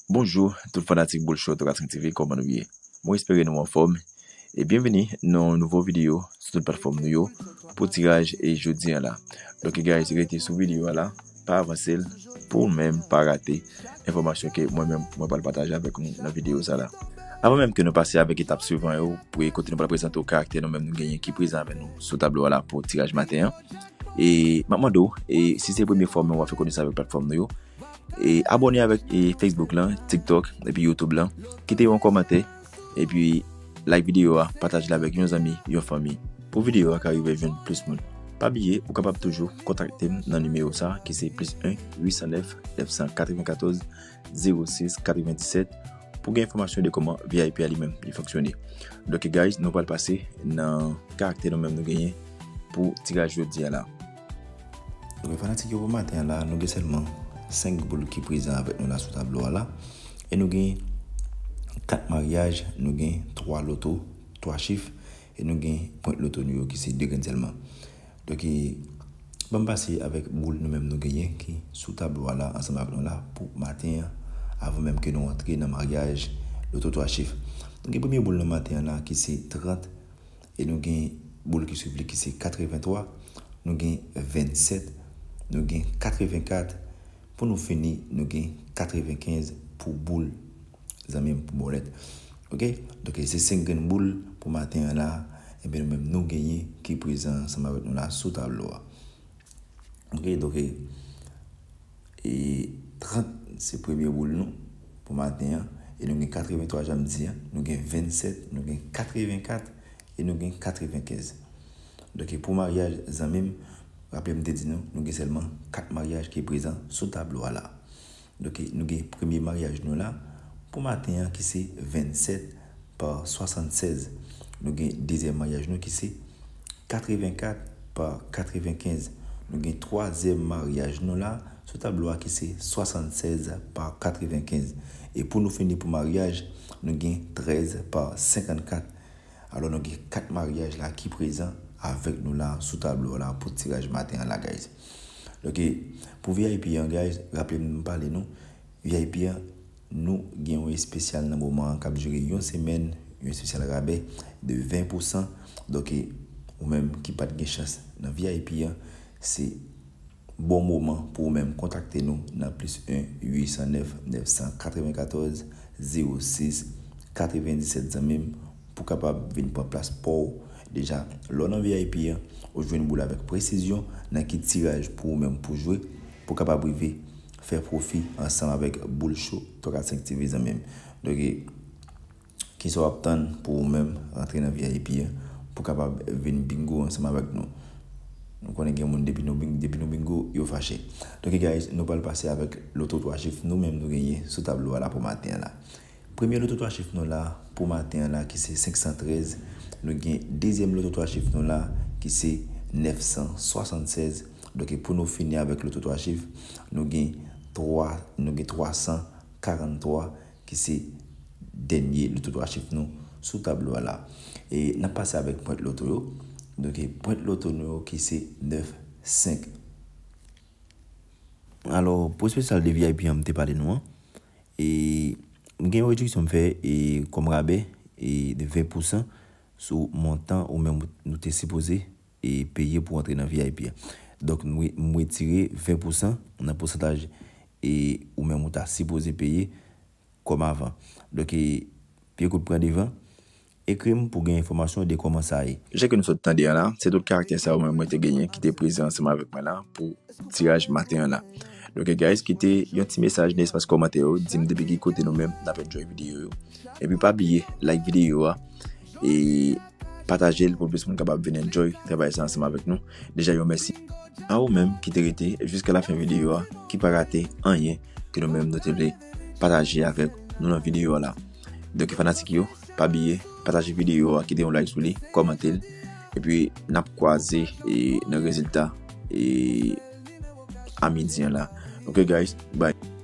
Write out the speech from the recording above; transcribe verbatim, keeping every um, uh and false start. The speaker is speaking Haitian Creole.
Bonjou tout fanatik Boul Show Tokatrenk T V, kòman nou ye? Mwen espere nou anfòm. E byenveni nan yon nouvo videyo sou tout platfòm nou yo pou tiraj e jodi an la. Donk guys, rete sou videyo a la, pa avanse l pou w menm pa rate enfòmasyon ke mwen menm mwen pral pataje avèk nou nan videyo sa la. Avan menm ke nou pase avèk etap swivan yo, pou kote nou pral prezante w karaktè nou menm nou genyen ki prezan avèk nou sou tablo a la pou tiraj maten an. E m ap mande w, e si se premye fwa w menm w ap fè konesans avèk platfòm nou yo, e abòne avèk e Facebook lan, TikTok, epi YouTube lan. Kite yon kòmantè, epi like videyo a, pataje l avèk yon zanmi, yon fanmi, pou videyo a ka rive jwenn plis moun. Pa bliye, ou kapab toujou kontakte m nan nimewo sa ki se plis en uit san nèf nèf san katrevenkatòz zewo sis katrevendiset pou gen enfòmasyon de kòman V I P a li menm li fonksyone. Donk guys, nou pral pase nan karaktè nou menm nou genyen pou tiraj jodi a la. Donk fanatik yo, pou maten an la, nou gen sèlman senk boul ki prezan avèk nou la sou tablo a la. E nou gen kat maryaj, nou gen twa loto, twa chif, e nou gen pwent loto nou yo ki se de grenn sèlman. Donk, e, ban m pase avèk boul nou menm nou genyen ki sou tablo a la ansanm avèk nou la pou maten an, avan menm ke nou antre nan maryaj loto twa chif. Nou gen premye boul nan maten an la ki se trant, e nou gen boul ki swiv li ki se katrevenntwa, nou gen vennsèt, nou gen katrevenkat, pou nou fini, nou gen katrevenkenz pou boul, zanmi m, pou bòlèt. Oke? Donk, se senk grenn boul pou maten an la, ebyen nou menm nou genyen ki prezan ansanm avèk nou la sou tablo a. Oke, donk, e, e trant se premye boul nou pou maten an, e nou gen katrevenntwa jan m di an, nou gen vennsèt, nou gen katrevenkat, e nou gen katrevenkenz. Donk, pou maryaj, zanmi m, raple m te di nou, nou gen sèlman kat maryaj ki prezan sou tablo a la. Donk, nou gen premye maryaj nou la pou maten an ki se vennsèt pa swasannsèz. Nou gen dezyèm maryaj nou ki se katrevenkat pa katrevenkenz. Nou gen twazyèm maryaj nou la sou tablo a ki se swasannsèz pa katrevenkenz. E pou nou fini pou maryaj, nou gen trèz pa senkannkat. Alò, nou gen kat maryaj la ki prezan avèk nou la sou tablo a la pou tiraj maten an la, guys. Donk, pou V I P an, guys, raple m pale nou, V I P an, nou gen yon espesyal nan moman an k ap dire yon semèn, yon espesyal rabè de ven pousan. Donk, ou menm ki pa t gen chans nan V I P an, se bon moman pou ou menm kontakte nou nan plis en uit san nèf nèf san katrevenkatòz zewo sis katrevendiset, zanmi m, pou kapab vin pran plas pa w. Deja, lè w nan V I P an, ou jwenn boul avèk presizyon nan ki tiraj pou ou menm pou jwe, pou kapab rive fè pwofi ansanm avèk Boul Show twa kat senk T V, zanmi m. Donk, kisa w ap tann pou ou menm rantre nan V I P an pou kapab vin bingo ansanm avèk nou? Nou konnen gen moun depi nou bing-, depi nou bingo, yo fache. Donk, guys, nou pral pase avèk loto twa chif nou menm nou genyen sou tablo a la pou maten an la. Premye loto twa chif nou la pou maten an la ki se senk san trèz, nou gen dezyèm loto twa chif nou la ki se nèf san swasannsèz. Donk, pou nou fini avèk loto twa chif, nou gen twa, nou gen twa san karanntwa ki se dènye loto twa chif nou sou tablo a la. E n ap pase avèk pwent loto yo. Donk, pwent loto nou yo ki se nèf senk. Alò, pou espesyal de V I P an m te pale nou an, e m gen yon rediksyon m fè, e kòm rabè, e de ven pousan sou montan ou menm nou te sipoze, e peye pou antre nan V I P an. Donk, m re-, m retire ven pousan nan pousantaj, e ou menm ou ta sipoze peye kòm avan. Donk, e, pye kout pran devan, ekri m pou gen enfòmasyon de kòman sa ye. Jan ke nou sot tande an la, se tout karaktè sa yo menm mwen te genyen ki te prezan ansanm avèk mwen la pou tiraj maten an la. Donk, guys, kite yon ti mesaj nan espas kòmantè yo, di m depi ki kote nou menm n ap enjoy videyo yo. Epi pa bliye, like videyo a, e pataje l pou plis moun kapab vin enjoy travay sa ansanm avèk nou. Deja yon mèsi a ou menm ki te rete jiska lafen videyo a, ki pa rate anyen ke nou menm nou te vle pataje avèk nou nan videyo a la. Donk, fanatik yo, pa bliye pataje videyo a, kite yon like sou li, kòmante l, epi n ap kwaze, e, nan rezilta, e, a midi an la. Oke, guys, bye.